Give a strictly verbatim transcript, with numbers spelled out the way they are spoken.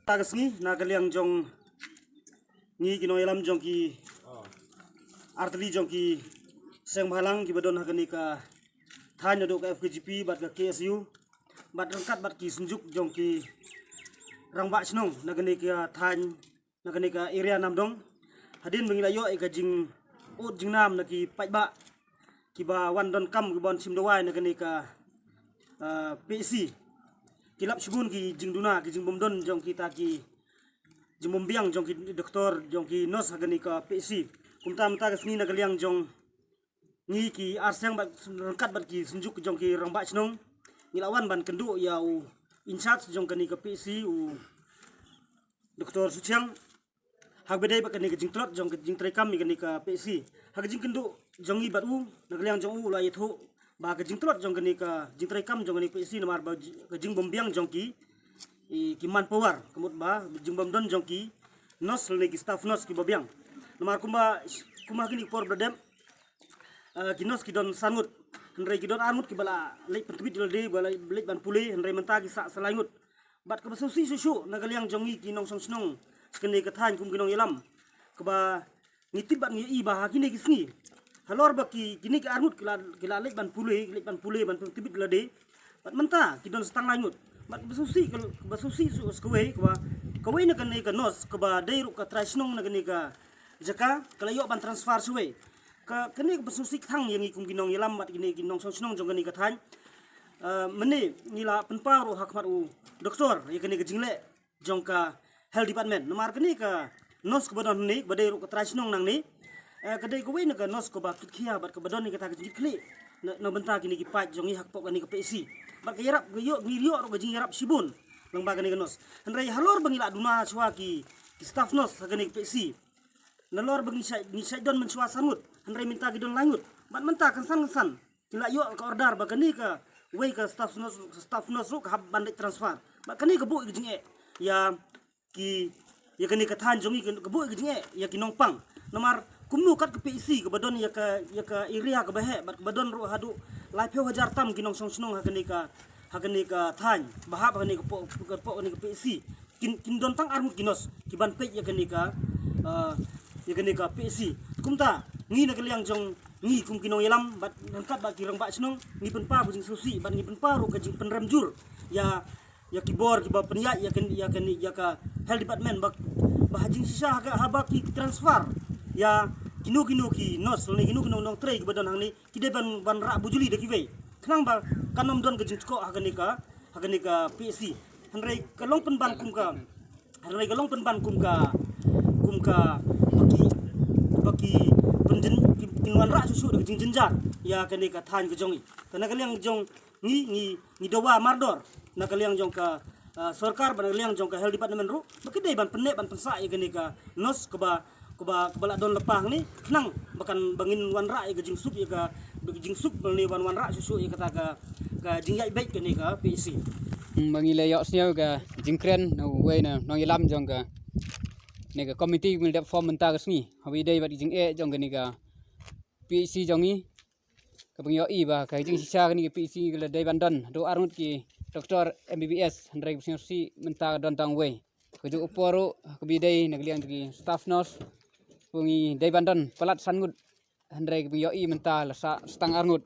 Ta ka sngi na ka liang jong ngi ki nongïalam jong ki artylli jong ki seng bhalang kiba don ha kane ka thaiñ naduh ka F K G P bad ka K S U bad ryngkat bad ki synjuk jong ki rangbah shnong na kane ka thaiñ, na kane ka area Namdong. Hadien ba ngi la ïoh ïa ka jingud jingnam na ki paidbah kiba wan donkam kiba wan shim dawai na kane ka, ah, P H C, ki lap shibun ki jingduna, ki jingbymdon jong kita ki jingbymbiang jong ki doktor, jong ki nurse ha kane ka P H C. Kumta mynta ka sngi na ka liang jong ngi ki arseng bad ryngkat bad ki synjuk jong ki rangbah shnong, ngi la wan ban kynduh ïa u in charge jong kane ka P H C, u Doktor Suchiang, ha kaba ïadei bad kane ka jingtlot jong ka jingtreikam ïa kane ka P H C. Ha ka jingkynduh jong ngi bad u, na ka liang jong u, u la ïathuh ba ka jingtlot jong kane ka jingtreikam jong kane ka P H C namar ba ji-, ka jingbymbiang jong ki, i, ki manpower, ka mut ba jingbymdon jong ki nurse lane ki staff nurse kiba biang. Namar kumba, kumba ha kine ki por ba la dep, eh, ki nurse ki don san ngut, hynrei ki don ar ngut kiba la leit pyntbit ïa lade, ba la leit ban pule, hynrei mynta ki sah sa lai ngut. Bad kaba sngewsih shuh shuh na ka liang jong ngi ki nongshong shnong sha kane ka thaiñ kum ki nongïalam, kaba ngi tip bad ngi ïohi ba ha kine ki sngi, halor ba ki, kine ki ar ngut ki la, ki la leit ban pule, leit ban pule ban pyntbit ïa lade, bad mynta ki don sa tang lai ngut. Bad kaba sngewsih, kaba sngewsih shuh sa kawei, kaba kawei na kane ka nurse kaba dei ruh ka trai shnong na kane ka jaka, ka la ïoh ban transfer shawei. Ka, kane kaba sngewsih kthang ïa ngi kum ki nongïalam bad kine ki nongshong shnong jong kane ka thaiñ. Eh, mynne ngi la pynpaw ruh ha khmat u doktor ïa kane ka jingleh jong ka health department. Namar kane ka nurse kaba don hangne, kaba dei ruh ka trai shnong nangne, eh, ka dei kawei na ka nurse kaba kitkhia bad kaba don ïa kata ka jingkitkhlieh na, na bynta kine ki paid jong ngi hapoh kane ka P H C. Bad ka ïarap, ka ïoh, ngi ïoh ruh ka jingïarap shibun lyngba kane ka nurse. Hynrei halor ba ngi la duna shuwa ki, ki staff nurse ha kane ka P H C, nalor ba ngi shait, ngi shait don mynshuwa san ngut, hynrei mynta ki don lai ngut. Bad mynta kynsan kynsan ki la ïoh ka order ba kane kawei ka staff nurse, staff nurse ruh ka hap ban leit transfer. Bad kane ka buh ïa ka jingeh ïa ki, ïa kane ka thaiñ jong ngi, ka buh ïa ka jingeh ïa ki nongpang. Namar kumno kat ka P H C kaba don ïa ka, ïa ka area kaba heh bad kaba don ruh haduh laiphew hajar tam ki nongshong shnong ha kane ka, ha kane ka thaiñ, ba hap ha kane ka poh, ka poh kane ka P H C. Kin, kin don tang ar ngut ki nurse ki ban peit ïa kane ka, ah, ïa kane ka P H C. Kumta ngi na ka liang jong ngi kum ki nongïalam bad ryngkat bad ki rangbah shnong, ngi pynpaw ka jingsngewsih bad ngi pynpaw ruh ka jingpynrem jur ïa, ïa ki bor kiba pynïaid ïa kane, ïa kane, ïa ka health department ba, ba ha jingshisha ha ka, haba ki transfer ïa kino kino ki nurse lane kino kino nongtrei kiba don hangne, ki dei ban, ban rah bujli da kiwei, khnang ba kan ym don ka jingtkoh ha kane ka, ha kane ka P H C. Hynrei ka long pynban kum ka, hynrei ka long pynban kum ka, kum ka ba ki, ba ki pynjyn, ki, kin wanrah shuh shuh da ka jingjynjar ïa kane ka thaiñ ka jong ngi. Te na ka liang jong ngi, ngi, ngi dawa mardor na ka liang jong ka, ah, sorkar bad na ka liang jong ka health department ruh ba ki dei ban pynneh ban pynsah ïa kane ka nurse kaba, kaba, kaba la don lypa hangne, khnang ba kan, ba ngin wanrah ïa ka jingsuk, ïa ka, ka jingsuk, ba ngin wan wanrah shuh shuh ïa kata ka, ka jingïaid beit kane ka P H C. Hmm, ba ngi la ïohsngew ka jingkren na uwei na nongïalam jong kane ka committee ba ngi la dep form mynta ka sngi, haba ïadei bad ka jingeh jong kane ka P H C jong ngi. Kaba ngi ïohi ba ka jingshisha kane ka P H C ka la dei ban don haduh ar ngut ki doktor M B B S, hynrei kaba sngewsih mynta ka don tang uwei. Ka juh u por ruh kaba ïadei na ka liang ki staff nurse, ba ngi dei ban don palat san ngut, hynrei kaba ngi ïohi mynta la sah sa tang ar ngut.